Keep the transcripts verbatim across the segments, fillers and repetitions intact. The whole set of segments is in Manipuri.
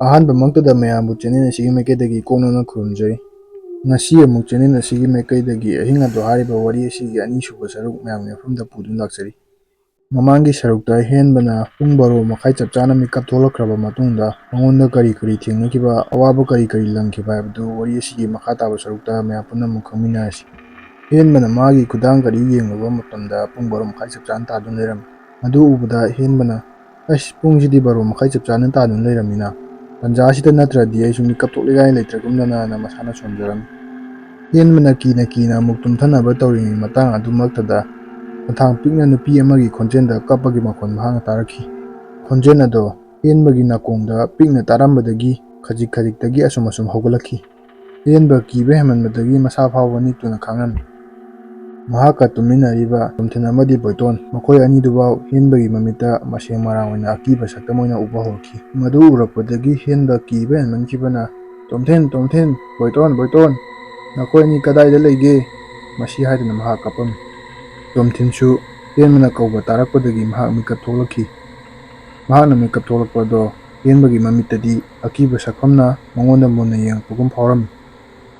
ꯑꯍꯥꯟꯕꯃꯛꯇꯗ ꯃꯌꯥꯝꯕꯨ ꯆꯦꯅꯦꯜ ꯑꯁꯤꯒꯤ ꯃꯥꯏꯀꯩꯗꯒꯤ ꯀꯣꯛꯅꯅ ꯈꯨꯔꯨꯝꯖꯔꯤ꯫ ꯉꯁꯤ ꯑꯃꯨꯛ ꯆꯦꯅꯦꯜ ꯑꯁꯤꯒꯤ ꯃꯥꯏꯀꯩꯗꯒꯤ ꯑꯍꯤꯡ ꯑꯗꯣ ꯍꯥꯏꯔꯤꯕ ꯋꯥꯔꯤ ꯑꯁꯤꯒꯤ ꯑꯅꯤꯁꯨꯕ ꯁꯔꯨꯛ ꯃꯌꯥꯝꯒꯤ ꯃꯐꯝꯗ ꯄꯨꯗꯨꯅ ꯂꯥꯛꯆꯔꯤ꯫ ꯃꯃꯥꯡꯒꯤ ꯁꯔꯨꯛꯇ ꯍꯦꯟꯕꯅ ꯄꯨꯡ ꯕꯥꯔꯣ ꯃꯈꯥꯏ ꯆꯞ ꯆꯥꯅ ꯃꯤꯀꯞ ꯊꯣꯛꯂꯛꯈ꯭ꯔꯕ ꯃꯇꯨꯡꯗ ꯃꯉꯣꯟꯗ ꯀꯔꯤ ꯀꯔꯤ ꯊꯦꯡꯅꯈꯤꯕ, ꯑꯋꯥꯕ ꯀꯔꯤ ꯀꯔꯤ ꯂꯪꯈꯤꯕ ꯍꯥꯏꯕꯗꯨ ꯋꯥꯔꯤ ꯑꯁꯤꯒꯤ ꯃꯈꯥ ꯇꯥꯕ ꯁꯔꯨꯛꯇ ꯃꯌꯥꯝ ꯄꯨꯝꯅꯃꯛ ꯈꯪꯃꯤꯟꯅꯔꯁꯤ꯫ ꯍꯦꯟꯕꯅ ꯃꯥꯒꯤ ꯈꯨꯗꯥꯡ ꯘꯔꯤ ꯌꯦꯡꯂꯨꯕ ꯃꯇꯝꯗ ꯄꯨꯡ ꯕꯥꯔꯣ ꯃꯈꯥꯏ ꯆꯞ ꯆꯥꯅ ꯇꯥꯗꯨꯅ ꯂꯩꯔꯝꯃꯤ꯫ ꯃꯗꯨ ꯎꯕꯗ ꯍꯦꯟꯕꯅ, "ꯑꯁ, ꯄꯨꯡꯁꯤꯗꯤ ꯕꯥꯔꯣ ꯃꯈꯥꯏ ꯆꯞ ꯆꯥꯅ ꯇꯥꯗꯨꯅ ꯂꯩꯔꯝꯃꯤꯅ, ꯇꯟꯖꯥꯁꯤꯗ ꯅꯠꯇ꯭ꯔꯗꯤ ꯑꯩꯁꯨ ꯃꯤꯀꯞ ꯊꯣꯛꯂꯤꯉꯥꯏ ꯂꯩꯇ꯭ꯔꯒꯨꯝꯗꯅ" ꯃꯁꯥꯅ ꯁꯣꯟꯖꯔꯝꯃꯤ꯫ ꯍꯦꯟꯕꯅ ꯀꯤꯅ ꯀꯤꯅ ꯑꯃꯨꯛ ꯇꯨꯝꯊꯅꯕ ꯇꯧꯔꯤꯉꯩ ꯃꯇꯥꯡ ꯑꯗꯨꯃꯛꯇꯗ ꯈꯣꯟꯊꯥꯡ ꯄꯤꯛꯅ ꯅꯨꯄꯤ ꯑꯃꯒꯤ ꯈꯣꯟꯖꯦꯜꯗ ꯀꯞꯄꯒꯤ ꯃꯈꯣꯟ ꯃꯍꯥꯛꯅ ꯇꯥꯔꯛꯈꯤ꯫ ꯈꯣꯟꯖꯦꯜ ꯑꯗꯣ ꯍꯦꯟꯕꯒꯤ ꯅꯥꯀꯣꯡꯗ ꯄꯤꯛꯅ ꯇꯥꯔꯝꯕꯗꯒꯤ ꯈꯖꯤꯛ ꯈꯖꯤꯛꯇꯒꯤ ꯑꯁꯨꯝ ꯑꯁꯨꯝ ꯍꯧꯒꯠꯂꯛꯈꯤ꯫ ꯍꯦꯟꯕ ꯀꯤꯕ ꯍꯦꯟꯃꯟꯕꯗꯒꯤ ꯃꯁꯥ ꯐꯥꯎꯕ ꯅꯤꯛꯇꯨꯅ ꯈꯥꯡꯂꯝꯃꯤ꯫ ꯃꯍꯥꯛꯀ ꯇꯨꯃꯤꯟꯅꯔꯤꯕ ꯇꯣꯝꯊꯤꯟ ꯑꯃꯗꯤ ꯕꯣꯏꯇꯣꯟ, ꯃꯈꯣꯏ ꯑꯅꯤꯗꯨꯐꯥꯎ ꯍꯦꯟꯕꯒꯤ ꯃꯃꯤꯠꯇ ꯃꯁꯦꯡ ꯃꯔꯥꯡ ꯑꯣꯏꯅ ꯑꯀꯤꯕ ꯁꯛꯇꯝ ꯑꯣꯏꯅ ꯎꯕ ꯍꯧꯔꯛꯈꯤ꯫ ꯃꯗꯨ ꯎꯔꯛꯄꯗꯒꯤ ꯍꯦꯟꯕ ꯀꯤꯕ ꯍꯦꯟꯃꯟꯈꯤꯕꯅ, "ꯇꯣꯝꯊꯤꯟ, ꯇꯣꯝꯊꯤꯟ, ꯕꯣꯏꯇꯣꯟ, ꯕꯣꯏꯇꯣꯟ, ꯅꯈꯣꯏ ꯑꯅꯤ ꯀꯗꯥꯏꯗ ꯂꯩꯒꯦ?" ꯃꯁꯤ ꯍꯥꯏꯗꯨꯅ ꯃꯍꯥꯛ ꯀꯞꯄꯝꯃꯤ꯫ ꯇꯣꯝꯊꯤꯟꯁꯨ ꯍꯦꯟꯕꯅ ꯀꯧꯕ ꯇꯥꯔꯛꯄꯗꯒꯤ ꯃꯍꯥꯛ ꯃꯤꯀꯞ ꯊꯣꯛꯂꯛꯈꯤ꯫ ꯃꯍꯥꯛꯅ ꯃꯤꯀꯞ ꯊꯣꯛꯂꯛꯄꯗꯣ ꯍꯦꯟꯕꯒꯤ ꯃꯃꯤꯠꯇꯗꯤ ꯑꯀꯤꯕ ꯁꯛꯐꯝꯅ ꯃꯉꯣꯟꯗ ꯃꯨꯟꯅ ꯌꯦꯡꯉꯛꯄꯒꯨꯝ ꯐꯥꯎꯔꯝꯃꯤ꯫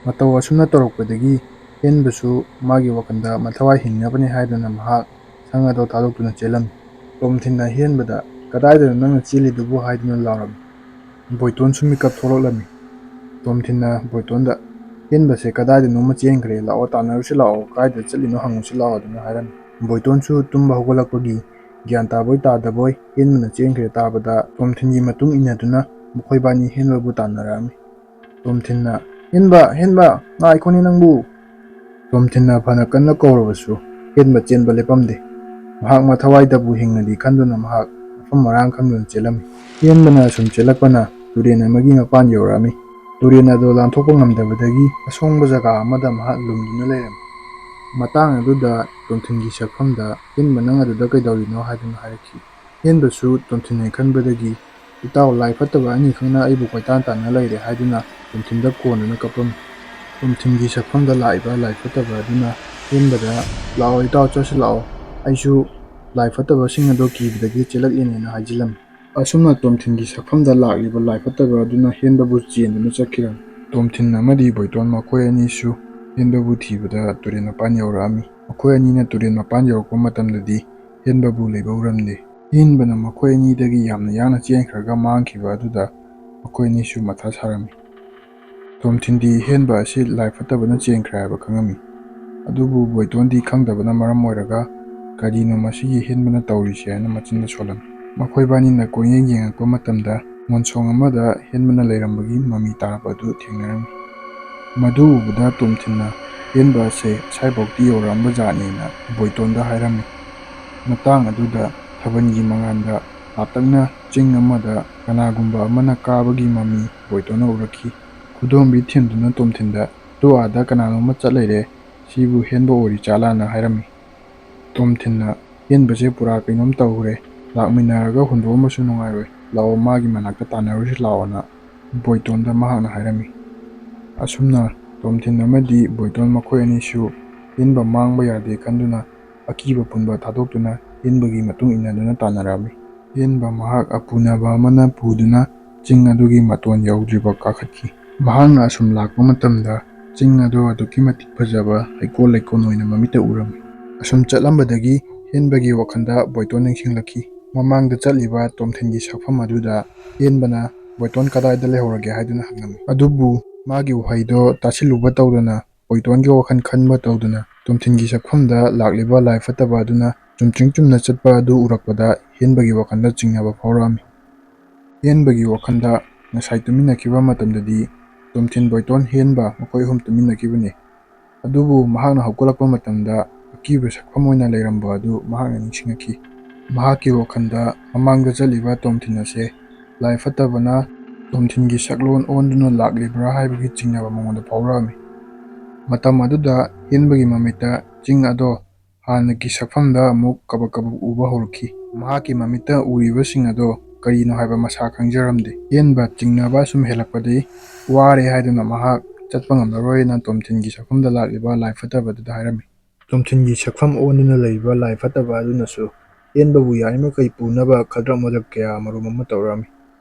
ꯃꯇꯧ ꯑꯁꯨꯝꯅ ꯇꯧꯔꯛꯄꯗꯒꯤ ꯍꯦꯟꯕꯁꯨ ꯃꯥꯒꯤ ꯋꯥꯈꯜꯗ ꯃꯊꯋꯥꯏ ꯍꯤꯡꯅꯕꯅꯤ ꯍꯥꯏꯗꯨꯅ ꯃꯍꯥꯛ ꯁꯪ ꯑꯗꯨ ꯊꯥꯗꯣꯛꯇꯨꯅ ꯆꯦꯜꯂꯝꯃꯤ꯫ ꯇꯣꯝꯊꯤꯟꯅ ꯍꯦꯟꯕꯗ, "ꯀꯗꯥꯏꯗꯅꯣ ꯅꯪꯅ ꯆꯦꯜꯂꯤꯗꯨꯕꯨ?" ꯍꯥꯏꯗꯨꯅ ꯂꯥꯎꯔꯝꯃꯤ꯫ ꯕꯣꯏꯇꯣꯟꯁꯨ ꯃꯤꯀꯞ ꯊꯣꯛꯂꯛꯂꯝꯃꯤ꯫ ꯇꯣꯝꯊꯤꯟꯅ ꯕꯣꯏꯇꯣꯟꯗ, "ꯍꯦꯟꯕꯁꯦ ꯀꯗꯥꯏꯗꯅꯣꯃ ꯆꯦꯟꯈ꯭ꯔꯦ, ꯂꯥꯛꯑꯣ ꯇꯥꯟꯅꯔꯨꯁꯤ ꯂꯥꯛꯑꯣ, ꯀꯥꯏꯗ ꯆꯠꯂꯤꯅꯣ ꯍꯪꯉꯨꯁꯤ ꯂꯥꯛꯑꯣ" ꯑꯗꯨꯅ ꯍꯥꯏꯔꯝꯃꯤ꯫ ꯕꯣꯏꯇꯣꯟꯁꯨ ꯇꯨꯝꯕ ꯍꯧꯒꯠꯂꯛꯄꯒꯤ ꯒ꯭ꯌꯥꯟ ꯇꯥꯕꯣꯏ ꯇꯥꯗꯕꯣꯏ ꯍꯦꯟꯕꯅ ꯆꯦꯟꯈ꯭ꯔꯦ ꯇꯥꯕꯗ ꯇꯣꯝꯊꯤꯟꯒꯤ ꯃꯇꯨꯡ ꯏꯟꯅꯗꯨꯅ ꯃꯈꯣꯏꯕꯥꯅꯤ ꯍꯦꯟꯕꯕꯨ ꯇꯥꯟꯅꯔꯛꯑꯝꯃꯤ꯫ ꯇꯣꯝꯊꯤꯟꯅ, "ꯍꯦꯟꯕ, ꯍꯦꯟꯕ, ꯉꯥꯏꯈꯣꯅꯦ ꯅꯪꯕꯨ!" ꯇꯣꯝꯊꯤꯟꯅ ꯐꯅ ꯀꯟꯅ ꯀꯧꯔꯕꯁꯨ ꯍꯦꯟꯕ ꯆꯦꯟꯕ ꯂꯦꯞꯄꯝꯗꯦ꯫ ꯃꯍꯥꯛ ꯃꯊꯋꯥꯏꯗꯕꯨ ꯍꯤꯡꯉꯗꯤ ꯈꯟꯗꯨꯅ ꯃꯍꯥꯛ ꯃꯐꯝ ꯃꯔꯥꯡ ꯈꯪꯗꯨꯅ ꯆꯦꯜꯂꯝꯃꯤ꯫ ꯍꯦꯟꯕꯅ ꯁꯨꯝ ꯆꯦꯜꯂꯛꯄꯅ ꯇꯨꯔꯦꯟ ꯑꯃꯒꯤ ꯃꯄꯥꯟ ꯌꯧꯔꯛꯑꯝꯃꯤ꯫ ꯇꯨꯔꯦꯟ ꯑꯗꯨ ꯂꯥꯟꯊꯣꯛꯄ ꯉꯝꯗꯕꯗꯒꯤ ꯑꯁꯣꯡꯕ ꯖꯒꯥ ꯑꯃꯗ ꯃꯍꯥꯛ ꯂꯨꯝꯗꯨꯅ ꯂꯩꯔꯝꯃꯤ꯫ ꯃꯇꯥꯡ ꯑꯗꯨꯗ ꯇꯣꯝꯊꯤꯟꯒꯤ ꯁꯛꯐꯝꯗ, "ꯍꯦꯟꯕ, ꯅꯪ ꯑꯗꯨꯗ ꯀꯩꯗꯧꯔꯤꯅꯣ?" ꯍꯥꯏꯗꯨꯅ ꯍꯥꯏꯔꯛꯈꯤ꯫ ꯍꯦꯟꯕꯁꯨ ꯇꯣꯝꯊꯤꯟꯅꯦ ꯈꯟꯕꯗꯒꯤ, "ꯏꯇꯥꯎ, ꯂꯥꯏ ꯐꯠꯇꯕ ꯑꯅꯤꯈꯛꯅ ꯑꯩꯕꯨ ꯀꯣꯏꯇꯥꯟ ꯇꯥꯟꯅ ꯂꯩꯔꯦ" ꯍꯥꯏꯗꯨꯅ ꯇꯣꯝꯊꯤꯟꯗ ꯀꯣꯟꯗꯨꯅ ꯀꯞꯄꯝꯃꯤ꯫ ꯇꯣꯝꯊꯤꯟꯒꯤ ꯁꯛꯐꯝꯗ ꯂꯥꯛꯏꯕ ꯂꯥꯏ ꯐꯠꯇꯕ ꯑꯗꯨꯅ ꯍꯦꯟꯕꯗ, "ꯂꯥꯛꯑꯣ ꯏꯇꯥꯎ, ꯆꯠꯁꯤ ꯂꯥꯛꯑꯣ, ꯑꯩꯁꯨ ꯂꯥꯏ ꯐꯠꯇꯕꯁꯤꯡ ꯑꯗꯣ ꯀꯤꯕꯗꯒꯤ ꯆꯦꯜꯂꯛꯂꯤꯅꯦꯅ" ꯍꯥꯏꯖꯤꯜꯂꯝꯃꯤ꯫ ꯑꯁꯨꯝꯅ ꯇꯣꯝꯊꯤꯟꯒꯤ ꯁꯛꯐꯝꯗ ꯂꯥꯛꯂꯤꯕ ꯂꯥꯏ ꯐꯠꯇꯕ ꯑꯗꯨꯅ ꯍꯦꯟꯕꯕꯨ ꯆꯦꯟꯗꯨꯅ ꯆꯠꯈꯤꯔꯝꯃꯤ꯫ ꯇꯣꯝꯊꯤꯟ ꯑꯃꯗꯤ ꯕꯣꯏꯇꯣꯟ ꯃꯈꯣꯏ ꯑꯅꯤꯁꯨ ꯍꯦꯟꯕꯕꯨ ꯊꯤꯕꯗ ꯇꯨꯔꯦꯜ ꯃꯄꯥꯟ ꯌꯧꯔꯛꯑꯝꯃꯤ꯫ ꯃꯈꯣꯏ ꯑꯅꯤꯅ ꯇꯨꯔꯦꯜ ꯃꯄꯥꯟ ꯌꯧꯔꯛꯄ ꯃꯇꯝꯗꯗꯤ ꯍꯦꯟꯕꯕꯨ ꯂꯩꯕ ꯎꯔꯝꯗꯦ꯫ ꯍꯦꯟꯕꯅ ꯃꯈꯣꯏ ꯑꯅꯤꯗꯒꯤ ꯌꯥꯝꯅ ꯌꯥꯡꯅ ꯆꯦꯟꯈ꯭ꯔꯒ ꯃꯥꯡꯈꯤꯕ ꯑꯗꯨꯗ ꯃꯈꯣꯏ ꯑꯅꯤꯁꯨ ꯃꯊꯥ ꯁꯥꯔꯝꯃꯤ꯫ ꯇꯣꯝꯊꯤꯟꯗꯤ ꯍꯦꯟꯕ ꯑꯁꯤ ꯂꯥꯏ ꯐꯠꯇꯕꯅ ꯆꯦꯟꯈ꯭ꯔꯦ ꯍꯥꯏꯕ ꯈꯪꯉꯝꯃꯤ꯫ ꯑꯗꯨꯕꯨ ꯕꯣꯏꯇꯣꯟꯗꯤ ꯈꯪꯗꯕꯅ ꯃꯔꯝ ꯑꯣꯏꯔꯒ "ꯀꯔꯤꯅꯣ ꯃꯁꯤꯒꯤ ꯍꯦꯟꯕꯅ ꯇꯧꯔꯤꯁꯦ?" ꯍꯥꯏꯅ ꯃꯆꯤꯟꯗ ꯁꯣꯜꯂꯝꯃꯤ꯫ ꯃꯈꯣꯏꯕꯥꯅꯤꯅ ꯀꯣꯏꯌꯦꯡ ꯌꯦꯡꯉꯛꯄ ꯃꯇꯝꯗ ꯃꯣꯟꯁꯣꯡ ꯑꯃꯗ ꯍꯦꯟꯕꯅ ꯂꯩꯔꯝꯕꯒꯤ ꯃꯃꯤ ꯇꯥꯔꯛꯄ ꯑꯗꯨ ꯊꯦꯡꯅꯔꯝꯃꯤ꯫ ꯃꯗꯨ ꯎꯕꯗ ꯇꯣꯝꯊꯤꯟꯅ "ꯍꯦꯟꯕ ꯑꯁꯦ ꯁ꯭ꯋꯥꯏꯐꯥꯎꯗꯤ ꯌꯧꯔꯛꯑꯝꯕ ꯖꯥꯠꯅꯦꯅ" ꯕꯣꯏꯇꯣꯟꯗ ꯍꯥꯏꯔꯝꯃꯤ꯫ ꯃꯇꯥꯡ ꯑꯗꯨꯗ ꯊꯥꯕꯜꯒꯤ ꯃꯉꯥꯜꯗ ꯂꯥꯞꯇꯛꯅ ꯆꯤꯡ ꯑꯃꯗ ꯀꯅꯥꯒꯨꯝꯕ ꯑꯃꯅ ꯀꯥꯕꯒꯤ ꯃꯃꯤ ꯕꯣꯏꯇꯣꯟꯅ ꯎꯔꯛꯈꯤ꯫ ꯈꯨꯗꯣꯝꯕꯤ ꯊꯤꯟꯗꯨꯅ ꯇꯣꯝꯊꯤꯟꯗ "ꯇꯨ ꯑꯥꯗ ꯀꯅꯥꯅꯣꯝꯃ ꯆꯠ ꯂꯩꯔꯦ, ꯁꯤꯕꯨ ꯍꯦꯟꯕ ꯑꯣꯏꯔꯤ ꯆꯥꯂꯥꯅ" ꯍꯥꯏꯔꯝꯃꯤ꯫ ꯇꯣꯝꯊꯤꯟꯅ "ꯍꯦꯟꯕꯁꯦ ꯄꯨꯔꯥ ꯀꯩꯅꯣꯝ ꯇꯧꯈ꯭ꯔꯦ, ꯂꯥꯛꯃꯤꯟꯅꯔꯒ ꯍꯨꯟꯗꯣꯛꯑꯝꯕꯁꯨ ꯅꯨꯡꯉꯥꯏꯔꯣꯏ, ꯂꯥꯛꯑꯣ ꯃꯥꯒꯤ ꯃꯅꯥꯛꯇ ꯇꯥꯟꯅꯔꯨꯁꯤ ꯂꯥꯛꯑꯣꯅ" ꯕꯣꯏꯇꯣꯟꯗ ꯃꯍꯥꯛꯅ ꯍꯥꯏꯔꯝꯃꯤ꯫ ꯑꯁꯨꯝꯅ ꯇꯣꯝꯊꯤꯟ ꯑꯃꯗꯤ ꯕꯣꯏꯇꯣꯟ ꯃꯈꯣꯏ ꯑꯅꯤꯁꯨ ꯍꯦꯟꯕ ꯃꯥꯡꯕ ꯌꯥꯗꯦ ꯈꯟꯗꯨꯅ ꯑꯀꯤꯕ ꯄꯨꯝꯕ ꯊꯥꯗꯣꯛꯇꯨꯅ ꯍꯦꯟꯕꯒꯤ ꯃꯇꯨꯡ ꯏꯟꯅꯗꯨꯅ ꯇꯥꯟꯅꯔꯛꯑꯝꯃꯤ꯫ ꯍꯦꯟꯕ ꯃꯍꯥꯛ ꯑꯄꯨꯅꯕ ꯑꯃꯅ ꯄꯨꯗꯨꯅ ꯆꯤꯡ ꯑꯗꯨꯒꯤ ꯃꯇꯣꯟ ꯌꯧꯗ꯭ꯔꯤꯕ ꯀꯥꯈꯠꯈꯤ꯫ ꯃꯍꯥꯛꯅ ꯑꯁꯨꯝ ꯂꯥꯛꯄ ꯃꯇꯝꯗ ꯆꯤꯡ ꯑꯗꯨ ꯑꯗꯨꯛꯀꯤ ꯃꯇꯤꯛ ꯐꯖꯕ ꯍꯩꯀꯣꯜ ꯂꯩꯀꯣꯜ ꯑꯣꯏꯅ ꯃꯃꯤꯠꯇ ꯎꯔꯝꯃꯤ꯫ ꯑꯁꯨꯝ ꯆꯠꯂꯝꯕꯗꯒꯤ ꯍꯦꯟꯕꯒꯤ ꯋꯥꯈꯜꯗ ꯕꯣꯏꯇꯣꯟ ꯅꯤꯡꯁꯤꯡꯂꯛꯈꯤ꯫ ꯃꯃꯥꯡꯗ ꯆꯠꯂꯤꯕ ꯇꯣꯝꯊꯤꯟꯒꯤ ꯁꯛꯐꯝ ꯑꯗꯨꯗ ꯍꯦꯟꯕꯅ "ꯕꯣꯏꯇꯣꯟ ꯀꯗꯥꯏꯗ ꯂꯩꯍꯧꯔꯒꯦ?" ꯍꯥꯏꯗꯨꯅ ꯍꯪꯉꯝꯃꯤ꯫ ꯑꯗꯨꯕꯨ ꯃꯥꯒꯤ ꯋꯥꯍꯩꯗꯣ ꯇꯥꯁꯤꯜꯂꯨꯕ ꯇꯧꯗꯅ, ꯕꯣꯏꯇꯣꯟꯒꯤ ꯋꯥꯈꯜ ꯈꯟꯕ ꯇꯧꯗꯨꯅ ꯇꯣꯝꯊꯤꯟꯒꯤ ꯁꯛꯐꯝꯗ ꯂꯥꯛꯂꯤꯕ ꯂꯥꯏ ꯐꯠꯇꯕ ꯑꯗꯨꯅ ꯆꯨꯝꯗ꯭ꯔꯤꯡ ꯆꯨꯝꯅ ꯆꯠꯄ ꯑꯗꯨ ꯎꯔꯛꯄꯗ ꯍꯦꯟꯕꯒꯤ ꯋꯥꯈꯜꯗ ꯆꯤꯡꯅꯕ ꯐꯥꯎꯔꯛꯑꯝꯃꯤ꯫ ꯍꯦꯟꯕꯒꯤ ꯋꯥꯈꯜꯗ ꯉꯁꯥꯏ ꯇꯨꯃꯤꯟꯅꯈꯤꯕ ꯃꯇꯝꯗꯗꯤ ꯇꯣꯝꯊꯤꯟ, ꯕꯣꯏꯇꯣꯟ, ꯍꯦꯟꯕ ꯃꯈꯣꯏ ꯑꯍꯨꯝ ꯇꯨꯃꯤꯟꯅꯈꯤꯕꯅꯤ꯫ ꯑꯗꯨꯕꯨ ꯃꯍꯥꯛꯅ ꯍꯧꯒꯠꯂꯛꯄ ꯃꯇꯝꯗ ꯑꯀꯤꯕ ꯁꯛꯐꯝ ꯑꯣꯏꯅ ꯂꯩꯔꯝꯕ ꯑꯗꯨ ꯃꯍꯥꯛꯅ ꯅꯤꯡꯁꯤꯡꯉꯛꯈꯤ꯫ ꯃꯍꯥꯛꯀꯤ ꯋꯥꯈꯜꯗ ꯃꯃꯥꯡꯗ ꯆꯠꯂꯤꯕ ꯇꯣꯝꯊꯤꯟ ꯑꯁꯦ ꯂꯥꯏ ꯐꯠꯇꯕꯅ ꯇꯣꯝꯊꯤꯟꯒꯤ ꯁꯛꯂꯣꯟ ꯑꯣꯟꯗꯨꯅ ꯂꯥꯛꯂꯤꯕ꯭ꯔꯥ ꯍꯥꯏꯕꯒꯤ ꯆꯤꯡꯅꯕ ꯃꯉꯣꯟꯗ ꯐꯥꯎꯔꯛꯑꯝꯃꯤ꯫ ꯃꯇꯝ ꯑꯗꯨꯗ ꯍꯦꯟꯕꯒꯤ ꯃꯃꯤꯠꯇ ꯆꯤꯡ ꯑꯗꯣ ꯍꯥꯟꯅꯒꯤ ꯁꯛꯐꯝꯗ ꯑꯃꯨꯛ ꯀꯕꯛ ꯀꯕꯛ ꯎꯕ ꯍꯧꯔꯛꯈꯤ꯫ ꯃꯍꯥꯛꯀꯤ ꯃꯃꯤꯠꯇ ꯎꯔꯤꯕꯁꯤꯡ ꯑꯗꯣ ꯀꯔꯤꯅꯣ ꯍꯥꯏꯕ ꯃꯁꯥ ꯈꯪꯖꯔꯝꯗꯦ꯫ ꯍꯦꯟꯕ ꯆꯤꯡꯅꯕ ꯁꯨꯝ ꯍꯦꯜꯂꯛꯄꯗꯒꯤ ꯋꯥꯔꯦ ꯍꯥꯏꯗꯨꯅ ꯃꯍꯥꯛ ꯆꯠꯄ ꯉꯝꯂꯔꯣꯏꯅ ꯇꯣꯝꯊꯤꯟꯒꯤ ꯁꯛꯐꯝꯗ ꯂꯥꯛꯂꯤꯕ ꯂꯥꯏ ꯐꯠꯇꯕꯗꯨꯗ ꯍꯥꯏꯔꯝꯃꯤ꯫ ꯇꯣꯝꯊꯤꯟꯒꯤ ꯁꯛꯐꯝ ꯑꯣꯟꯗꯨꯅ ꯂꯩꯔꯤꯕ ꯂꯥꯏ ꯐꯠꯇꯕ ꯑꯗꯨꯅꯁꯨ ꯍꯦꯟꯕꯕꯨ ꯌꯥꯔꯤꯃꯈꯩ ꯄꯨꯅꯕ ꯈꯗ꯭ꯔꯛ ꯃꯗ꯭ꯔꯛ ꯀꯌꯥ ꯑꯃꯔꯣꯝ ꯑꯃ ꯇꯧꯔꯛꯑꯝꯃꯤ꯫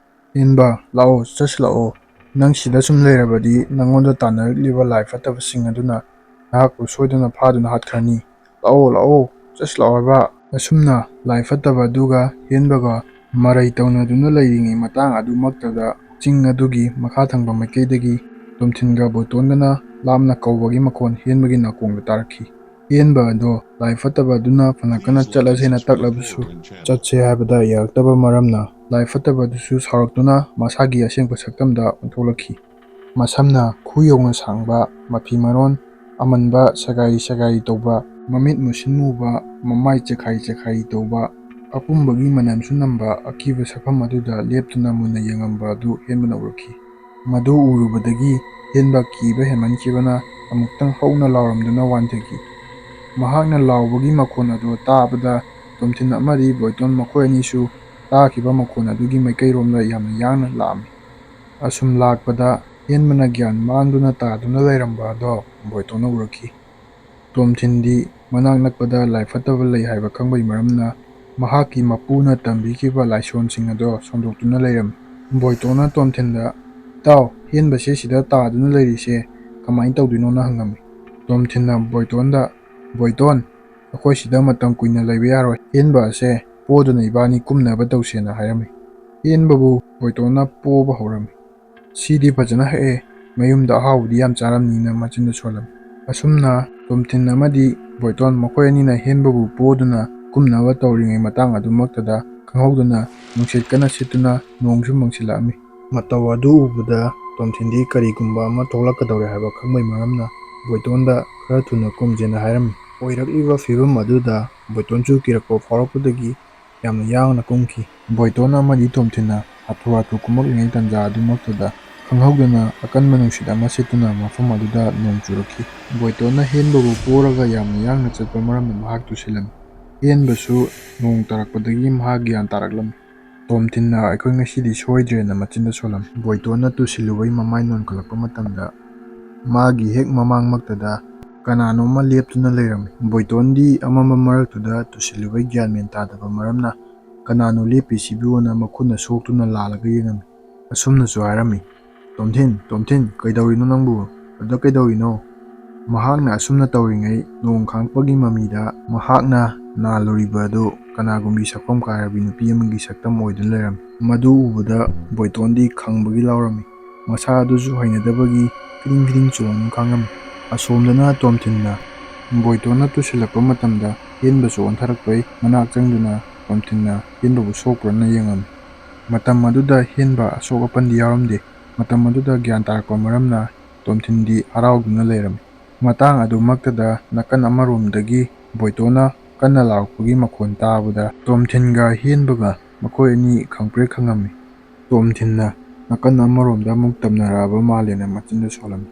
"ꯍꯦꯟꯕ, ꯂꯥꯛꯑꯣ, ꯆꯠꯁꯤꯜꯂꯛꯑꯣ꯫ ꯅꯪ ꯁꯤꯗ ꯁꯨꯝ ꯂꯩꯔꯕꯗꯤ ꯅꯪꯉꯣꯟꯗ ꯇꯥꯟꯅꯔꯛꯂꯤꯕ ꯂꯥꯏ ꯐꯠꯇꯕꯁꯤꯡ ꯑꯗꯨꯅ ꯅꯍꯥꯛꯄꯨ ꯁꯣꯏꯗꯅ ꯐꯥꯗꯨꯅ ꯍꯥꯠꯈ꯭ꯔꯅꯤ꯫ ꯂꯥꯛꯑꯣ, ꯂꯥꯛꯑꯣ, ꯆꯠꯁꯤꯜꯂꯛꯑꯣ ꯍꯥꯏꯕ"꯫ ꯑꯁꯨꯝꯅ ꯂꯥꯏ ꯐꯠꯇꯕ ꯑꯗꯨꯒ ꯍꯦꯟꯕꯒ ꯃꯔꯩ ꯇꯧꯅꯗꯨꯅ ꯂꯩꯔꯤꯉꯩ ꯃꯇꯥꯡ ꯑꯗꯨꯃꯛꯇꯗ ꯆꯤꯡ ꯑꯗꯨꯒꯤ ꯃꯈꯥ ꯊꯪꯕ ꯃꯥꯏꯀꯩꯗꯒꯤ ꯇꯣꯝꯊꯤꯟꯒ ꯕꯣꯏꯇꯣꯟꯒꯅ ꯂꯥꯞꯅ ꯀꯧꯕꯒꯤ ꯃꯈꯣꯟ ꯍꯦꯟꯕꯒꯤ ꯅꯥꯀꯣꯡꯗ ꯇꯥꯔꯛꯈꯤ꯫ ꯍꯦꯟꯕ ꯑꯗꯣ ꯂꯥꯏ ꯐꯠꯇꯕ ꯑꯗꯨꯅ ꯐꯅ ꯀꯟꯅ ꯆꯠꯂꯁꯦꯅ ꯇꯛꯂꯕꯁꯨ, ꯆꯠꯁꯦ ꯍꯥꯏꯕꯗ ꯌꯥꯔꯛꯇꯕ ꯃꯔꯝꯅ, ꯂꯥꯏ ꯐꯠꯇꯕ ꯑꯗꯨꯁꯨ ꯁꯥꯎꯔꯛꯇꯨꯅ ꯃꯁꯥꯒꯤ ꯑꯁꯦꯡꯕ ꯁꯛꯇꯝꯗ ꯑꯣꯟꯊꯣꯛꯂꯛꯈꯤ꯫ ꯃꯁꯝꯅ ꯈꯨ ꯌꯧꯅ ꯁꯥꯡꯕ, ꯃꯐꯤ ꯃꯔꯣꯟ ꯑꯃꯟꯕ ꯁꯒꯥꯏ ꯁꯒꯥꯏ ꯇꯧꯕ, ꯃꯃꯤꯠ ꯃꯨꯁꯤꯟ ꯃꯨꯕ, ꯃꯃꯥꯏ ꯆꯦꯈꯥꯏ ꯆꯦꯈꯥꯏ ꯇꯧꯕ, ꯑꯄꯨꯝꯕꯒꯤ ꯃꯅꯝꯁꯨ ꯅꯝꯕ ꯑꯀꯤꯕ ꯁꯛꯐꯝ ꯑꯗꯨꯗ ꯂꯦꯞꯇꯨꯅ ꯃꯨꯟꯅ ꯌꯦꯡꯉꯝꯕ ꯑꯗꯨ ꯍꯦꯟꯕꯅ ꯎꯔꯛꯈꯤ꯫ ꯃꯗꯨ ꯎꯔꯨꯕꯗꯒꯤ ꯍꯦꯟꯕ ꯀꯤꯕ ꯍꯦꯟꯃꯟꯈꯤꯕꯅ ꯑꯃꯨꯛꯇꯪ ꯍꯧꯅ ꯂꯥꯎꯔꯝꯗꯨꯅ ꯋꯥꯟꯊꯈꯤ꯫ ꯃꯍꯥꯛꯅ ꯂꯥꯎꯕꯒꯤ ꯃꯈꯣꯟ ꯑꯗꯨ ꯇꯥꯕꯗ ꯇꯣꯝꯊꯤꯟ ꯑꯃꯗꯤ ꯕꯣꯏꯇꯣꯟ ꯃꯈꯣꯏ ꯑꯅꯤꯁꯨ ꯇꯥꯈꯤꯕ ꯃꯈꯣꯟ ꯑꯗꯨꯒꯤ ꯃꯥꯏꯀꯩꯔꯣꯝꯗ ꯌꯥꯝꯅ ꯌꯥꯡꯅ ꯂꯥꯛꯑꯝꯃꯤ꯫ ꯑꯁꯨꯝ ꯂꯥꯛꯄꯗ ꯍꯦꯟꯕꯅ ꯒ꯭ꯌꯥꯟ ꯃꯥꯡꯗꯨꯅ ꯇꯥꯗꯨꯅ ꯂꯩꯔꯝꯕ ꯑꯗꯣ ꯕꯣꯏꯇꯣꯟꯅ ꯎꯔꯛꯈꯤ꯫ ꯇꯣꯝꯊꯤꯟꯗꯤ ꯃꯅꯥꯛ ꯅꯛꯄꯗ ꯂꯥꯏ ꯐꯠꯇꯕ ꯂꯩ ꯍꯥꯏꯕ ꯈꯪꯕꯒꯤ ꯃꯔꯝꯅ ꯃꯍꯥꯛꯀꯤ ꯃꯄꯨꯅ ꯇꯝꯕꯤꯈꯤꯕ ꯂꯥꯏꯁꯣꯟꯁꯤꯡ ꯑꯗꯣ ꯁꯣꯟꯗꯣꯛꯇꯨꯅ ꯂꯩꯔꯝꯃꯤ꯫ ꯕꯣꯏꯇꯣꯟꯅ ꯇꯣꯝꯊꯤꯟꯗ, "ꯏꯇꯥꯎ, ꯍꯦꯟꯕꯁꯦ ꯁꯤꯗ ꯇꯥꯗꯨꯅ ꯂꯩꯔꯤꯁꯦ ꯀꯃꯥꯏꯅ ꯇꯧꯗꯣꯏꯅꯣꯅ?" ꯍꯪꯉꯝꯃꯤ꯫ ꯇꯣꯝꯊꯤꯟꯅ ꯕꯣꯏꯇꯣꯟꯗ, "ꯕꯣꯏꯇꯣꯟ, ꯑꯩꯈꯣꯏ ꯁꯤꯗ ꯃꯇꯝ ꯀꯨꯏꯅ ꯂꯩꯕ ꯌꯥꯔꯣꯏ꯫ ꯍꯦꯟꯕ ꯑꯁꯦ ꯄꯣꯗꯨꯅ ꯏꯕꯥꯅꯤ ꯀꯨꯝꯅꯕ ꯇꯧꯁꯦꯅ" ꯍꯥꯏꯔꯝꯃꯤ꯫ ꯍꯦꯟꯕꯕꯨ ꯕꯣꯏꯇꯣꯟꯅ ꯄꯣꯕ ꯍꯧꯔꯝꯃꯤ꯫ "ꯁꯤꯗꯤ ꯐꯖꯅ ꯍꯛꯑꯦ, ꯃꯌꯨꯝꯗ ꯑꯍꯥꯎꯕꯗꯤ ꯌꯥꯝ ꯆꯥꯔꯝꯅꯤꯅ" ꯃꯆꯤꯟꯗ ꯁꯣꯜꯂꯝꯃꯤ꯫ ꯑꯁꯨꯝꯅ ꯇꯣꯝꯊꯤꯟ ꯑꯃꯗꯤ ꯕꯣꯏꯇꯣꯟ ꯃꯈꯣꯏ ꯑꯅꯤꯅ ꯍꯦꯟꯕꯕꯨ ꯄꯣꯗꯨꯅ ꯀꯨꯝꯅꯕ ꯇꯧꯔꯤꯉꯩ ꯃꯇꯥꯡ ꯑꯗꯨꯃꯛꯇꯗ ꯈꯪꯍꯧꯗꯅ ꯅꯨꯡꯁꯤꯠ ꯀꯟꯅ ꯁꯤꯠꯇꯨꯅ ꯅꯣꯡꯁꯨ ꯃꯪꯁꯤꯜꯂꯛꯑꯝꯃꯤ꯫ ꯃꯇꯧ ꯑꯗꯨ ꯎꯕꯗ ꯇꯣꯝꯊꯤꯟꯗꯤ ꯀꯔꯤꯒꯨꯝꯕ ꯑꯃ ꯊꯣꯛꯂꯛꯀꯗꯧꯔꯦ ꯍꯥꯏꯕ ꯈꯪꯕꯒꯤ ꯃꯔꯝꯅ ꯕꯣꯏꯇꯣꯟꯗ "ꯈꯔ ꯊꯨꯅ ꯀꯨꯝꯁꯦꯅ" ꯍꯥꯏꯔꯝꯃꯤ꯫ ꯑꯣꯏꯔꯛꯂꯤꯕ ꯐꯤꯕꯝ ꯑꯗꯨꯗ ꯕꯣꯏꯇꯣꯟꯁꯨ ꯀꯤꯔꯛꯄ ꯐꯥꯎꯔꯛꯄꯗꯒꯤ ꯌꯥꯝꯅ ꯌꯥꯡꯅ ꯀꯨꯝꯈꯤ꯫ ꯕꯣꯏꯇꯣꯟ ꯑꯃꯗꯤ ꯇꯣꯝꯊꯤꯟꯅ ꯍꯥꯊꯨ ꯍꯥꯊꯨ ꯀꯨꯝꯃꯛꯂꯤꯉꯩ ꯇꯥꯟꯖꯥ ꯑꯗꯨꯃꯛꯇꯗ ꯈꯪꯍꯧꯗꯅ ꯑꯀꯟꯕ ꯅꯨꯡꯁꯤꯠ ꯑꯃ ꯁꯤꯠꯇꯨꯅ ꯃꯐꯝ ꯑꯗꯨꯗ ꯅꯣꯡ ꯆꯨꯔꯛꯈꯤ꯫ ꯕꯣꯏꯇꯣꯟꯅ ꯍꯦꯟꯕꯕꯨ ꯄꯣꯔꯒ ꯌꯥꯝꯅ ꯌꯥꯡꯅ ꯆꯠꯄ ꯃꯔꯝꯅ ꯃꯍꯥꯛ ꯇꯨꯁꯤꯜꯂꯝꯃꯤ꯫ ꯍꯦꯟꯕꯁꯨ ꯅꯣꯡ ꯇꯥꯔꯛꯄꯗꯒꯤ ꯃꯍꯥꯛ ꯒ꯭ꯌꯥꯟ ꯇꯥꯔꯛꯂꯝꯃꯤ꯫ ꯇꯣꯝꯊꯤꯟꯅ "ꯑꯩꯈꯣꯏ ꯉꯁꯤꯗꯤ ꯁꯣꯏꯗ꯭ꯔꯦꯅ" ꯃꯆꯤꯟꯗ ꯁꯣꯜꯂꯝꯃꯤ꯫ ꯕꯣꯏꯇꯣꯟꯅ ꯇꯨꯁꯤꯜꯂꯨꯕꯒꯤ ꯃꯃꯥꯏ ꯅꯣꯟꯈꯠꯂꯛꯄ ꯃꯇꯝꯗ ꯃꯥꯒꯤ ꯍꯦꯛ ꯃꯃꯥꯡꯃꯛꯇꯗ ꯀꯅꯥꯅꯣꯝꯃ ꯂꯦꯞꯇꯨꯅ ꯂꯩꯔꯝꯃꯤ꯫ ꯕꯣꯏꯇꯣꯟꯗꯤ ꯑꯃꯝꯕ ꯃꯔꯛꯇꯨꯗ ꯇꯨꯁꯤꯜꯂꯨꯕꯩ ꯒ꯭ꯌꯥꯟ ꯃꯦꯟ ꯇꯥꯗꯕ ꯃꯔꯝꯅ, "ꯀꯅꯥꯅꯣ ꯂꯦꯞꯄꯤꯁꯤꯕꯨꯅ?" ꯃꯈꯨꯠꯅ ꯁꯣꯛꯇꯨꯅ ꯂꯥꯜꯂꯒ ꯌꯦꯡꯉꯝꯃꯤ꯫ ꯑꯁꯨꯝꯅꯁꯨ ꯍꯥꯏꯔꯝꯃꯤ, "ꯇꯣꯝꯊꯤꯟ, ꯇꯣꯝꯊꯤꯟ, ꯀꯩꯗꯧꯔꯤꯅꯣ ꯅꯪꯕꯨ? ꯑꯗ ꯀꯩꯗꯧꯔꯤꯅꯣ?" ꯃꯍꯥꯛꯅ ꯑꯁꯨꯝꯅ ꯇꯧꯔꯤꯉꯩ, ꯅꯣꯡ ꯈꯥꯡꯉꯛꯄꯒꯤ ꯃꯃꯤꯗ ꯃꯍꯥꯛꯅ ꯅꯥꯜꯂꯨꯔꯤꯕ ꯑꯗꯨ ꯀꯅꯥꯒꯨꯝꯕꯤ ꯁꯛꯐꯝ ꯀꯥꯏꯔꯕꯤ ꯅꯨꯄꯤ ꯑꯃꯒꯤ ꯁꯛꯇꯝ ꯑꯣꯏꯗꯨꯅ ꯂꯩꯔꯝꯃꯤ꯫ ꯃꯗꯨ ꯎꯕꯗ ꯕꯣꯏꯇꯣꯟꯗꯤ ꯈꯪꯕꯒꯤ ꯂꯥꯎꯔꯝꯃꯤ꯫ ꯃꯁꯥ ꯑꯗꯨꯁꯨ ꯍꯩꯅꯗꯕꯒꯤ ꯐꯤꯗꯤꯡ ꯐꯤꯗꯤꯡ ꯆꯣꯡꯗꯨꯅ ꯈꯥꯡꯉꯝꯃꯤ꯫ ꯑꯁꯣꯝꯗꯅ ꯇꯣꯝꯊꯤꯟꯅ ꯕꯣꯏꯇꯣꯟꯅ ꯇꯨꯁꯤꯜꯂꯛꯄ ꯃꯇꯝꯗ ꯍꯦꯟꯕꯁꯨ ꯑꯣꯟꯊꯔꯛꯄꯩ ꯃꯅꯥꯛ ꯆꯪꯗꯨꯅ ꯇꯣꯝꯊꯤꯟꯅ ꯍꯦꯟꯕꯕꯨ ꯁꯣꯛꯄ꯭ꯔꯅ ꯌꯦꯡꯉꯝꯃꯤ꯫ ꯃꯇꯝ ꯑꯗꯨꯗ ꯍꯦꯟꯕ ꯑꯁꯣꯛ ꯑꯄꯟꯗꯤ ꯌꯥꯎꯔꯝꯗꯦ꯫ ꯃꯇꯝ ꯑꯗꯨꯗ ꯒ꯭ꯌꯥꯟ ꯇꯥꯔꯛꯄ ꯃꯔꯝꯅ ꯇꯣꯝꯊꯤꯟꯗꯤ ꯍꯔꯥꯎꯗꯨꯅ ꯂꯩꯔꯝꯃꯤ꯫ ꯃꯇꯥꯡ ꯑꯗꯨꯃꯛꯇꯗ ꯅꯥꯀꯟ ꯑꯃꯔꯣꯝꯗꯒꯤ ꯕꯣꯏꯇꯣꯟꯅ ꯀꯟꯅ ꯂꯥꯎꯔꯛꯄꯒꯤ ꯃꯈꯣꯟ ꯇꯥꯕꯗ ꯇꯣꯝꯊꯤꯟꯒ ꯍꯦꯟꯕꯒ ꯃꯈꯣꯏ ꯑꯅꯤ ꯈꯪꯄ꯭ꯔꯦꯛ ꯈꯪꯉꯝꯃꯤ꯫ ꯇꯣꯝꯊꯤꯟꯅ ꯅꯥꯀꯟ ꯑꯃꯔꯣꯝꯗ ꯑꯃꯨꯛ ꯇꯝꯅꯔꯛꯑꯕ ꯃꯥꯜꯂꯦꯅ ꯃꯆꯤꯟꯗ ꯁꯣꯜꯂꯝꯃꯤ꯫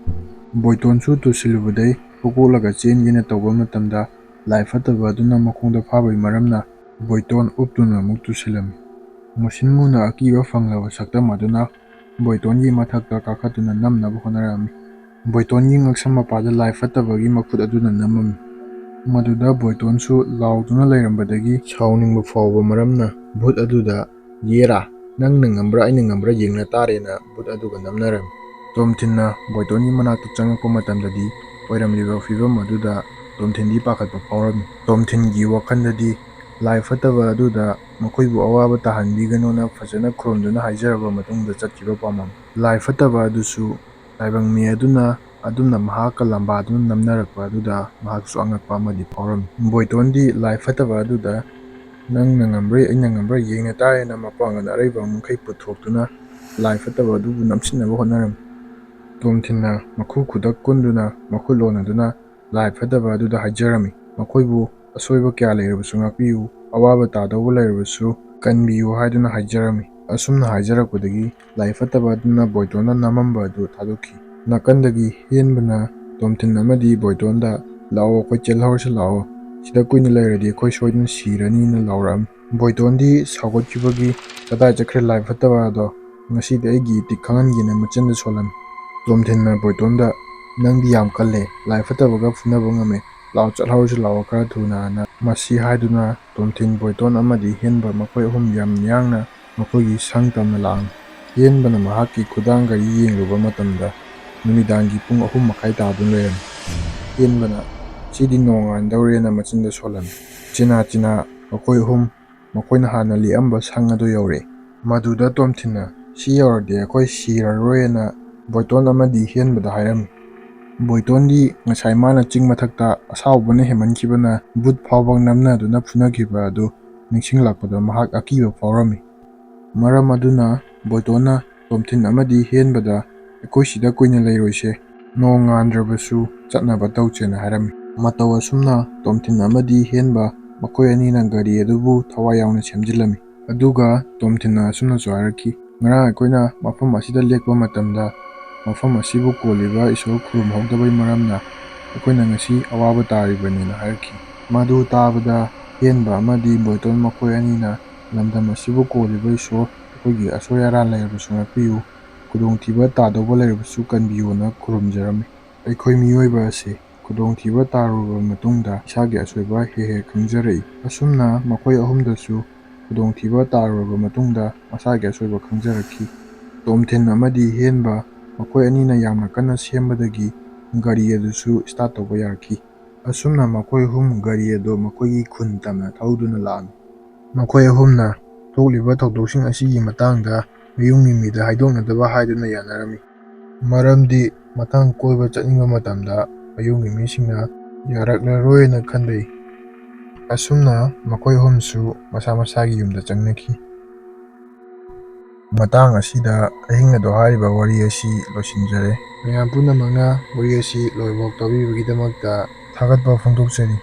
ꯕꯣꯏꯇꯣꯟꯁꯨ ꯇꯨꯁꯤꯜꯂꯨꯕꯗꯩ ꯍꯧꯒꯠꯂꯒ ꯆꯦꯟꯒꯦꯅ ꯇꯧꯕ ꯃꯇꯝꯗ ꯂꯥꯏ ꯐꯠꯇꯕ ꯑꯗꯨꯅ ꯃꯈꯣꯡꯗ ꯐꯥꯕꯒꯤ ꯃꯔꯝꯅ ꯕꯣꯏꯇꯣꯟ ꯎꯞꯇꯨꯅ ꯑꯃꯨꯛ ꯇꯨꯁꯤꯜꯂꯝꯃꯤ꯫ ꯃꯨꯁꯤꯟ ꯃꯨꯅ ꯑꯀꯤꯕ ꯐꯪꯂꯕ ꯁꯛꯇꯝ ꯑꯗꯨꯅ ꯕꯣꯏꯇꯣꯟꯒꯤ ꯃꯊꯛꯇ ꯀꯥꯈꯠꯇꯨꯅ ꯅꯝꯅꯕ ꯍꯣꯠꯅꯔꯝꯃꯤ꯫ ꯕꯣꯏꯇꯣꯟꯒꯤ ꯉꯛꯁꯝ ꯃꯄꯥꯗ ꯂꯥꯏ ꯐꯠꯇꯕꯒꯤ ꯃꯈꯨꯠ ꯑꯗꯨꯅ ꯅꯝꯃꯝꯃꯤ꯫ ꯃꯗꯨꯗ ꯕꯣꯏꯇꯣꯟꯁꯨ ꯂꯥꯎꯗꯨꯅ ꯂꯩꯔꯝꯕꯗꯒꯤ ꯁꯥꯎꯅꯤꯡꯕ ꯐꯥꯎꯕ ꯃꯔꯝꯅ ꯚꯨꯠ ꯑꯗꯨꯗ, "ꯌꯦꯔꯥ, ꯅꯪꯅ ꯉꯝꯕ꯭ꯔꯥ ꯑꯩꯅ ꯉꯝꯕ꯭ꯔꯥ ꯌꯦꯡꯅ ꯇꯥꯔꯦꯅ" ꯚꯨꯠ ꯑꯗꯨꯒ ꯅꯝꯅꯔꯝꯃꯤ꯫ ꯇꯣꯝꯊꯤꯟꯅ ꯕꯣꯏꯇꯣꯟꯒꯤ ꯃꯅꯥꯛꯇ ꯆꯪꯉꯛꯄ ꯃꯇꯝꯗꯗꯤ ꯑꯣꯏꯔꯝꯂꯤꯕ ꯐꯤꯕꯝ ꯑꯗꯨꯗ ꯇꯣꯝꯊꯤꯟꯗꯤ ꯄꯥꯈꯠꯄ ꯐꯥꯎꯔꯝꯃꯤ꯫ ꯇꯣꯝꯊꯤꯟꯒꯤ ꯋꯥꯈꯜꯗꯗꯤ ꯂꯥꯏ ꯐꯠꯇꯕ ꯑꯗꯨꯗ ꯃꯈꯣꯏꯕꯨ ꯑꯋꯥꯕ ꯇꯥꯍꯟꯕꯤꯒꯅꯣꯅ ꯐꯖꯅ ꯈꯨꯔꯨꯝꯗꯨꯅ ꯍꯥꯏꯖꯔꯕ ꯃꯇꯨꯡꯗ ꯆꯠꯈꯤꯕ ꯄꯥꯝꯃꯝꯃꯤ꯫ ꯂꯥꯏ ꯐꯠꯇꯕ ꯑꯗꯨꯁꯨ ꯂꯥꯏꯕꯪ ꯃꯤ ꯑꯗꯨꯅ ꯑꯗꯨꯝꯅ ꯃꯍꯥꯛꯀ ꯂꯝꯕꯥꯗꯨꯅ ꯅꯝꯅꯔꯛꯄ ꯑꯗꯨꯗ ꯃꯍꯥꯛꯁꯨ ꯑꯉꯛꯄ ꯑꯃꯗꯤ ꯐꯥꯎꯔꯝꯃꯤ꯫ ꯕꯣꯏꯇꯣꯟꯗꯤ ꯂꯥꯏ ꯐꯠꯇꯕ ꯑꯗꯨꯗ, "ꯅꯪꯅ ꯉꯝꯕ꯭ꯔꯥ ꯑꯩꯅ ꯉꯝꯕ꯭ꯔꯥ ꯌꯦꯡꯅ ꯇꯥꯔꯦꯅ" ꯃꯄꯥꯡꯒꯜ ꯑꯔꯩꯕ ꯃꯈꯩ ꯄꯨꯊꯣꯛꯇꯨꯅ ꯂꯥꯏ ꯐꯠꯇꯕ ꯑꯗꯨꯕꯨ ꯅꯝꯁꯤꯟꯅꯕ ꯍꯣꯠꯅꯔꯝꯃꯤ꯫ ꯇꯣꯝꯊꯤꯟꯅ ꯃꯈꯨ ꯈꯨꯗꯛ ꯀꯨꯟꯗꯨꯅ ꯃꯈꯨꯠ ꯂꯣꯟꯅꯗꯨꯅ ꯂꯥꯏ ꯐꯠꯇꯕ ꯑꯗꯨꯗ ꯍꯥꯏꯖꯔꯝꯃꯤ꯫ ꯃꯈꯣꯏꯕꯨ ꯑꯁꯣꯏꯕ ꯀꯌꯥ ꯂꯩꯔꯕꯁꯨ ꯉꯥꯛꯄꯤꯌꯨ, ꯑꯋꯥꯕ ꯇꯥꯗꯧꯕ ꯂꯩꯔꯕꯁꯨ ꯀꯟꯕꯤꯌꯨ ꯍꯥꯏꯗꯨꯅ ꯍꯥꯏꯖꯔꯝꯃꯤ꯫ ꯑꯁꯨꯝꯅ ꯍꯥꯏꯖꯔꯛꯄꯗꯒꯤ ꯂꯥꯏ ꯐꯠꯇꯕ ꯑꯗꯨꯅ ꯕꯣꯏꯇꯣꯟꯗ ꯅꯝꯃꯝꯕ ꯑꯗꯨ ꯊꯥꯗꯣꯛꯈꯤ꯫ ꯅꯥꯀꯟꯗꯒꯤ ꯍꯦꯟꯕꯅ ꯇꯣꯝꯊꯤꯟ ꯑꯃꯗꯤ ꯕꯣꯏꯇꯣꯟꯗ, "ꯂꯥꯛꯑꯣ, ꯑꯩꯈꯣꯏ ꯆꯦꯜꯍꯧꯔꯁꯤ ꯂꯥꯛꯑꯣ, ꯁꯤꯗ ꯀꯨꯏꯅ ꯂꯩꯔꯗꯤ ꯑꯩꯈꯣꯏ ꯁꯣꯏꯗꯅ ꯁꯤꯔꯅꯤꯅ" ꯂꯥꯎꯔꯛꯑꯝꯃꯤ꯫ ꯕꯣꯏꯇꯣꯟꯗꯤ ꯁꯥꯎꯒꯠꯈꯤꯕꯒꯤ, "ꯀꯗꯥꯏ ꯆꯠꯈ꯭ꯔꯦ ꯂꯥꯏ ꯐꯠꯇꯕ ꯑꯗꯣ? ꯉꯁꯤꯗꯤ ꯑꯩꯒꯤ ꯏꯇꯤꯛ ꯈꯪꯍꯟꯒꯦꯅ" ꯃꯆꯤꯟꯗ ꯁꯣꯜꯂꯝꯃꯤ꯫ ꯇꯣꯝꯊꯤꯟꯅ ꯕꯣꯏꯇꯣꯟꯗ, "ꯅꯪꯗꯤ ꯌꯥꯝ ꯀꯜꯂꯦ, ꯂꯥꯏ ꯐꯠꯇꯕꯒ ꯐꯨꯅꯕ ꯉꯝꯃꯦ, ꯂꯥꯛꯑꯣ ꯆꯠꯍꯧꯔꯁꯤ ꯂꯥꯛꯑꯣ ꯈꯔ ꯊꯨꯅ" ꯍꯥꯏꯅ꯫ ꯃꯁꯤ ꯍꯥꯏꯗꯨꯅ ꯇꯣꯝꯊꯤꯟ, ꯕꯣꯏꯇꯣꯟ ꯑꯃꯗꯤ ꯍꯦꯟꯕ ꯃꯈꯣꯏ ꯑꯍꯨꯝ ꯌꯥꯝ ꯌꯥꯡꯅ ꯃꯈꯣꯏꯒꯤ ꯁꯪ ꯇꯝꯅ ꯂꯥꯛꯂꯝꯃꯤ꯫ ꯍꯦꯟꯕꯅ ꯃꯍꯥꯛꯀꯤ ꯈꯨꯗꯥꯡ ꯘꯔꯤ ꯌꯦꯡꯂꯨꯕ ꯃꯇꯝꯗ ꯅꯨꯃꯤꯗꯥꯡꯒꯤ ꯄꯨꯡ ꯑꯍꯨꯝ ꯃꯈꯥꯏ ꯇꯥꯗꯨꯅ ꯂꯩꯔꯝꯃꯤ꯫ ꯍꯦꯟꯕꯅ "ꯁꯤꯗꯤ ꯅꯣꯡꯉꯥꯟꯗꯧꯔꯦꯅ" ꯃꯆꯤꯟꯗ ꯁꯣꯜꯂꯝꯃꯤ꯫ ꯆꯤꯅꯥ ꯆꯤꯅꯥ ꯃꯈꯣꯏ ꯑꯍꯨꯝ ꯃꯈꯣꯏꯅ ꯍꯥꯟꯅ ꯂꯦꯛꯑꯝꯕ ꯁꯪ ꯑꯗꯨ ꯌꯧꯔꯛꯏ꯫ ꯃꯗꯨꯗ ꯇꯣꯝꯊꯤꯟꯅ "ꯁꯤ ꯌꯧꯔꯗꯤ ꯑꯩꯈꯣꯏ ꯁꯤꯔꯔꯣꯏꯅ" ꯕꯣꯏꯇꯣꯟ ꯑꯃꯗꯤ ꯍꯦꯟꯕꯗ ꯍꯥꯏꯔꯝꯃꯤ꯫ ꯕꯣꯏꯇꯣꯟꯗꯤ ꯉꯁꯥꯏ ꯃꯥꯅ ꯆꯤꯡ ꯃꯊꯛꯇ ꯑꯁꯥꯎꯕꯅ ꯍꯦꯟꯃꯟꯈꯤꯕꯅ ꯕꯨꯠ ꯐꯥꯎꯕ ꯅꯝꯅꯗꯨꯅ ꯐꯨꯅꯈꯤꯕ ꯑꯗꯨ ꯅꯤꯡꯁꯤꯡꯂꯛꯄꯗ ꯃꯍꯥꯛ ꯑꯀꯤꯕ ꯐꯥꯎꯔꯝꯃꯤ꯫ ꯃꯔꯝ ꯑꯗꯨꯅ ꯕꯣꯏꯇꯣꯟꯅ ꯇꯣꯝꯊꯤꯟ ꯑꯃꯗꯤ ꯍꯦꯟꯕꯗ "ꯑꯩꯈꯣꯏ ꯁꯤꯗ ꯀꯨꯏꯅ ꯂꯩꯔꯣꯏꯁꯦ, ꯅꯣꯡ ꯉꯥꯟꯗ꯭ꯔꯕꯁꯨ ꯆꯠꯅꯕ ꯇꯧꯁꯦꯅ" ꯍꯥꯏꯔꯝꯃꯤ꯫ ꯃꯇꯧ ꯑꯁꯨꯝꯅ ꯇꯣꯝꯊꯤꯟ ꯑꯃꯗꯤ ꯍꯦꯟꯕ ꯃꯈꯣꯏ ꯑꯅꯤꯅ ꯒꯥꯔꯤ ꯑꯗꯨꯕꯨ ꯊꯋꯥꯏ ꯌꯥꯎꯅ ꯁꯦꯝꯖꯤꯜꯂꯝꯃꯤ꯫ ꯑꯗꯨꯒ ꯇꯣꯝꯊꯤꯟꯅ ꯑꯁꯨꯝꯅꯁꯨ ꯍꯥꯏꯔꯛꯈꯤ, "ꯉꯔꯥꯡ ꯑꯩꯈꯣꯏꯅ ꯃꯐꯝ ꯑꯁꯤꯗ ꯂꯦꯛꯄ ꯃꯇꯝꯗ ꯃꯐꯝ ꯑꯁꯤꯕꯨ ꯀꯣꯜꯂꯤꯕ ꯏꯁꯣꯔ ꯈꯨꯔꯨꯝꯍꯧꯗꯕꯩ ꯃꯔꯝꯅ ꯑꯩꯈꯣꯏꯅ ꯉꯁꯤ ꯑꯋꯥꯕ ꯇꯥꯔꯤꯕꯅꯦꯅ" ꯍꯥꯏꯔꯛꯈꯤ꯫ ꯃꯗꯨ ꯇꯥꯕꯗ ꯍꯦꯟꯕ ꯑꯃꯗꯤ ꯕꯣꯏꯇꯣꯟ ꯃꯈꯣꯏ ꯑꯅꯤꯅ "ꯂꯝꯗꯝ ꯑꯁꯤꯕꯨ ꯀꯣꯜꯂꯤꯕ ꯏꯁꯣꯔ, ꯑꯩꯈꯣꯏꯒꯤ ꯑꯁꯣꯏ ꯑꯔꯥꯟ ꯂꯩꯔꯕꯁꯨ ꯉꯥꯛꯄꯤꯌꯨ, ꯈꯨꯗꯣꯡꯊꯤꯕ ꯇꯥꯗꯧꯕ ꯂꯩꯔꯕꯁꯨ ꯀꯟꯕꯤꯌꯨꯅ" ꯈꯨꯔꯨꯝꯖꯔꯝꯃꯤ꯫ ꯑꯩꯈꯣꯏ ꯃꯤꯑꯣꯏꯕ ꯑꯁꯤ ꯈꯨꯗꯣꯡꯊꯤꯕ ꯇꯥꯔꯨꯔꯕ ꯃꯇꯨꯡꯗ ꯏꯁꯥꯒꯤ ꯑꯁꯣꯏꯕ ꯍꯦꯛ ꯍꯦꯛ ꯈꯪꯖꯔꯛꯏ꯫ ꯑꯁꯨꯝꯅ ꯃꯈꯣꯏ ꯑꯍꯨꯝꯗꯁꯨ ꯈꯨꯗꯣꯡꯊꯤꯕ ꯇꯥꯔꯨꯔꯕ ꯃꯇꯨꯡꯗ ꯃꯁꯥꯒꯤ ꯑꯁꯣꯏꯕ ꯈꯪꯖꯔꯛꯈꯤ꯫ ꯇꯣꯝꯊꯤꯟ ꯑꯃꯗꯤ ꯍꯦꯟꯕ ꯃꯈꯣꯏ ꯑꯅꯤꯅ ꯌꯥꯝꯅ ꯀꯟꯅ ꯁꯦꯝꯕꯗꯒꯤ ꯒꯥꯔꯤ ꯑꯗꯨꯁꯨ start ꯇꯧꯕ ꯌꯥꯔꯛꯈꯤ꯫ ꯑꯁꯨꯝꯅ ꯃꯈꯣꯏ ꯑꯍꯨꯝ ꯒꯥꯔꯤ ꯑꯗꯨ ꯃꯈꯣꯏꯒꯤ ꯈꯨꯟ ꯇꯝꯅ ꯊꯧꯗꯨꯅ ꯂꯥꯛꯂꯝꯃꯤ꯫ ꯃꯈꯣꯏ ꯑꯍꯨꯝꯅ ꯊꯣꯛꯂꯤꯕ ꯊꯧꯗꯣꯛꯁꯤꯡ ꯑꯁꯤꯒꯤ ꯃꯇꯥꯡꯗ ꯃꯌꯨꯝꯒꯤ ꯃꯤꯗ ꯍꯥꯏꯗꯣꯛꯅꯗꯕ ꯍꯥꯏꯗꯨꯅ ꯌꯥꯅꯔꯝꯃꯤ꯫ ꯃꯔꯝꯗꯤ ꯃꯊꯪ ꯀꯣꯏꯕ ꯆꯠꯅꯤꯡꯕ ꯃꯇꯝꯗ ꯃꯌꯨꯝꯒꯤ ꯃꯤꯁꯤꯡꯅ ꯌꯥꯔꯛꯂꯔꯣꯏꯅ ꯈꯟꯕꯩ꯫ ꯑꯁꯨꯝꯅ ꯃꯈꯣꯏ ꯑꯍꯨꯝꯁꯨ ꯃꯁꯥ ꯃꯁꯥꯒꯤ ꯌꯨꯝꯗ ꯆꯪꯅꯈꯤ꯫ ꯃꯇꯥꯡ ꯑꯁꯤꯗ "ꯑꯍꯤꯡ ꯑꯗꯣ" ꯍꯥꯏꯔꯤꯕ ꯋꯥꯔꯤ ꯑꯁꯤ ꯂꯣꯏꯁꯤꯟꯖꯔꯦ꯫ ꯃꯌꯥꯝ ꯄꯨꯝꯅꯃꯛꯅ ꯋꯥꯔꯤ ꯑꯁꯤ ꯂꯣꯏꯐꯥꯎ ꯇꯥꯕꯤꯕꯒꯤꯗꯃꯛꯇ ꯊꯥꯒꯠꯄ ꯐꯣꯡꯗꯣꯛꯆꯔꯤ꯫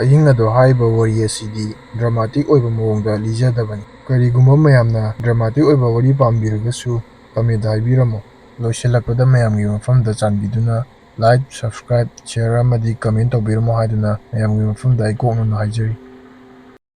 "ꯑꯍꯤꯡ ꯑꯗꯣ" ꯍꯥꯏꯔꯤꯕ ꯋꯥꯔꯤ ꯑꯁꯤꯗꯤ dramatic ꯑꯣꯏꯕ ꯃꯑꯣꯡꯗ ꯂꯤꯖꯗꯕꯅꯤ꯫ ꯀꯔꯤꯒꯨꯝꯕ ꯃꯌꯥꯝꯅ dramatic ꯑꯣꯏꯕ ꯋꯥꯔꯤ ꯄꯥꯝꯕꯤꯔꯒꯁꯨ comment ꯍꯥꯏꯕꯤꯔꯝꯃꯨ꯫ ꯂꯣꯏꯁꯤꯜꯂꯛꯄꯗ ꯃꯌꯥꯝꯒꯤ ꯃꯐꯝꯗ ꯆꯥꯟꯕꯤꯗꯨꯅ like, subscribe, share ꯑꯃꯗꯤ comment ꯇꯧꯕꯤꯔꯝꯃꯨ ꯍꯥꯏꯗꯨꯅ ꯃꯌꯥꯝꯒꯤ ꯃꯐꯝꯗ ꯑꯩ ꯀꯣꯛꯅꯅ ꯍꯥꯏꯖꯔꯤ꯫